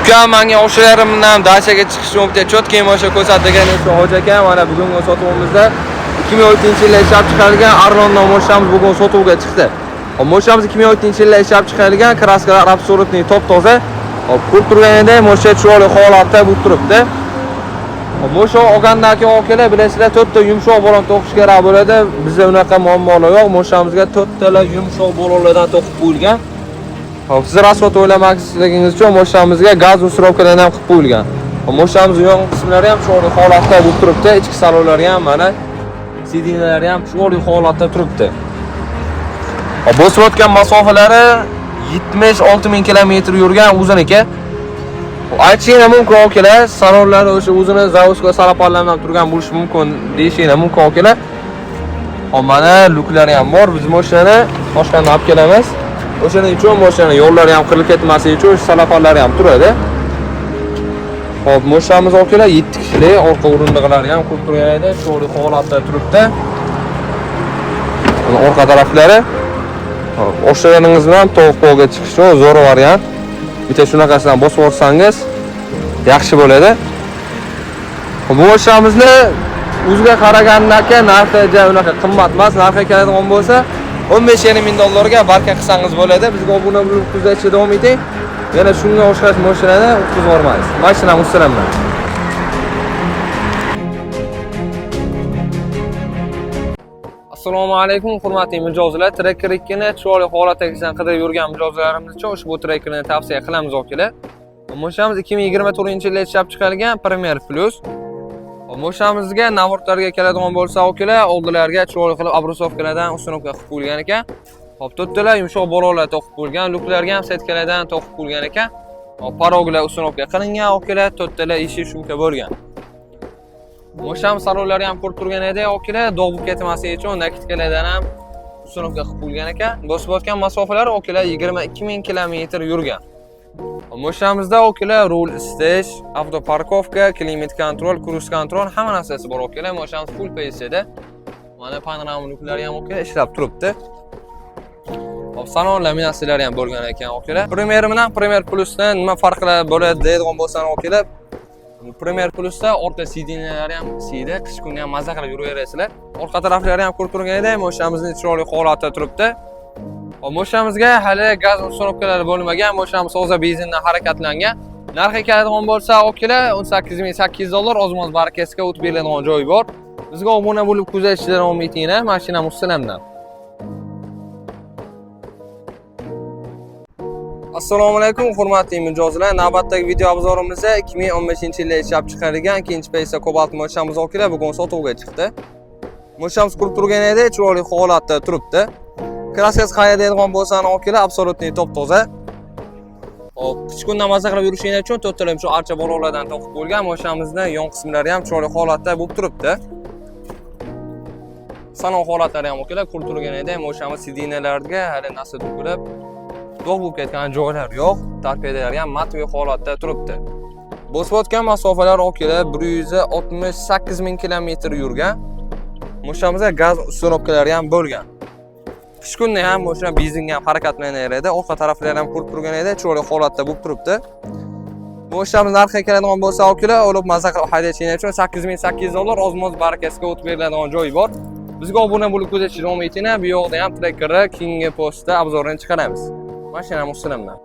Ukam menga o'shalarim bilan dachaga chiqishni bitta cho'tki mashina ko'rsatgan o'sha hoji aka mana bugungi sotuvimizda 2013-yilda ishlab chiqarilgan Arlon mashinamiz bugun sotuvga chiqdi. Hop, mashinamiz 2013-yilda ishlab chiqarilgan, kraskalar absolyutniy top-toza. Hop, ko'rib turganingdek, mashina chiroyli holatda bo'lib turibdi. Hop, mashina olgandan keyin akalar bilasizlar, to'rtta yumshoq balon to'qish kerak bo'ladi. Bizda unaqa muammolar yo'q. Mashinamizga to'rttala yumshoq balonlardan to'qib qo'yilgan. Hop, siz rasvot o'ylamasligingiz uchun mashinamizga gaz ustirovkalardan ham qilib qo'yilgan. Hop, mashinamizning yon qismlari ham chiroyli holatda bo'lib turibdi. Ichki salonlari ham mana sidinalari ham chiroyli holatda turibdi. Hop, bosib o'tgan masofalari 76 ming kilometr yurgan o'ziniki. Aytishinglar mumkin akalar, salonlari o'sha o'zini zavodskiy salaponlardan turgan bo'lishi mumkin deyishinglar mumkin akalar. Hop, mana luklari ham bor. Biz mashinani Toshkentdan olib kelamiz. O'shaning uchun mashina yo'llari ham qirilib ketmasligi uchun o'sha salaponlari ham turadi. Hop, mashinamiz akalar 7 kishilik, orqa o'rindiqlari ham ko'rib turganingdek, chiroyli holatda turibdi. Buni orqa taraflari. Hop, o'shalaringiz bilan to'q polga chiqish uchun zo'r variant. Bitta shunaqasidan bosib yuborsangiz yaxshi bo'ladi. Hop, bu mashinamizni o'ziga qaraganda aka narxi ja unaqa qimmat emas. Narxi keladigan bo'lsa 15,5 ming dollarga barka qilsangiz bo'ladi. Bizga obuna bo'lib kuzatishda davom eting. Yana shunga o'xshash mashinani o'tkazib yubormaymiz. Mashinam ustidan. Assalomu alaykum hurmatli mijozlar. Tracker 2 ni chiroyli holatdagidan qidirib yurgan mijozlarimiz uchun ushbu trackerni tavsiya qilamiz akalar. Mashinamiz 2024-yilda ishlab chiqarilgan Premier Plus. Mashinamizga navortlarga keladigan bo'lsa akalar, oldilariga chiroyli qilib obrusovkalardan установка qilib qo'yilgan ekan. Hop, to'rttala yumshoq balonlar to'qib qo'yilgan, luklarga ham setkalardan to'qib qo'yilgan ekan. Hop, poroglar установка qilingan akalar, to'rttala eshik shumka bo'lgan. Mashinamiz salonlari ham ko'rib turgan edi akalar, dog' bo'lib ketmasligi uchun nakitkalardan ham установка qilib qo'yilgan ekan. Bosib o'tgan masofalar akalar 22 ming kilometr yurgan. Mashinamizda akalar rul isitish, avtoparkovka, klimat kontrol, kruiz kontrol hamma narsasi bor akalar. Mashinamiz full PSda. Mana panorama luklari ham akalar ishlab turibdi. Hop, salon laminatsiyalari ham bo'lgan ekan akalar. Premier bilan Premier Plusdan nima farqlar bo'ladi deydigan bo'lsangiz akalar, Premier Plusda orqa sidinalari ham isiydi, qish kuni ham maza qilib yuraverasizlar. Orqa taraflari ham ko'rib turganingdek, mashinamizning chiroyli holatda turibdi. Hop, mashinamizga hali gaz установkalari bo'lmagan, mashinamiz toza benzindan harakatlangan. Narxi keladigan bo'lsa, akalar 18 800 dollar ozmoz barakasiga o'tib beriladigan joyi bor. Bizga obuna bo'lib kuzatishda davom etinglar, mashinamiz sizlardan. Assalomu alaykum hurmatli mijozlar. Navbatdagi video obzorimizda 2015-yilda ishlab chiqarilgan ikkinchi paysa Cobalt mashinamiz akalar bugun sotuvga chiqdi. Mashinamiz ko'rib turganingdek chiroyli holatda turibdi. Kraskasi qayerda deydigan bo'lsangiz akalar absolyutniy top-toza. Hop, qish kunda maza qilib yurishingiz uchun to'rttala shu archa balonlardan to'qib qo'yilgan. Mashinamizni yon qismlari ham chiroyli holatda bo'lib turibdi. Salon holatlari ham akalar ko'rib turganingdek mashinamiz sidinalarga hali narsa to'kilib dog' bo'lib ketgan joylar yo'q. Torpedalari ham matviy holatda turibdi. Bosib o'tgan masofalar akalar 168 ming kilometr yurgan. Mashinamizda gaz установkalari ham bo'lgan. Qish kuni ham mashina benzinga ham harakatlanaveradi. Orqa taraflari ham ko'rib turganingdek chiroyli holatda bo'lib turibdi. Bu mashinamiz narxi keladigan bo'lsa akalar, olib maza qilib haydashingiz uchun 8800 dollar ozmoz barakasiga o'tib beriladigan joyi bor. Bizga obuna bo'lib kuzatishda davom etinglar. Bu yoqda ham trackerni keyingi postda obzorini chiqaramiz. Mashinamiz sizlardan.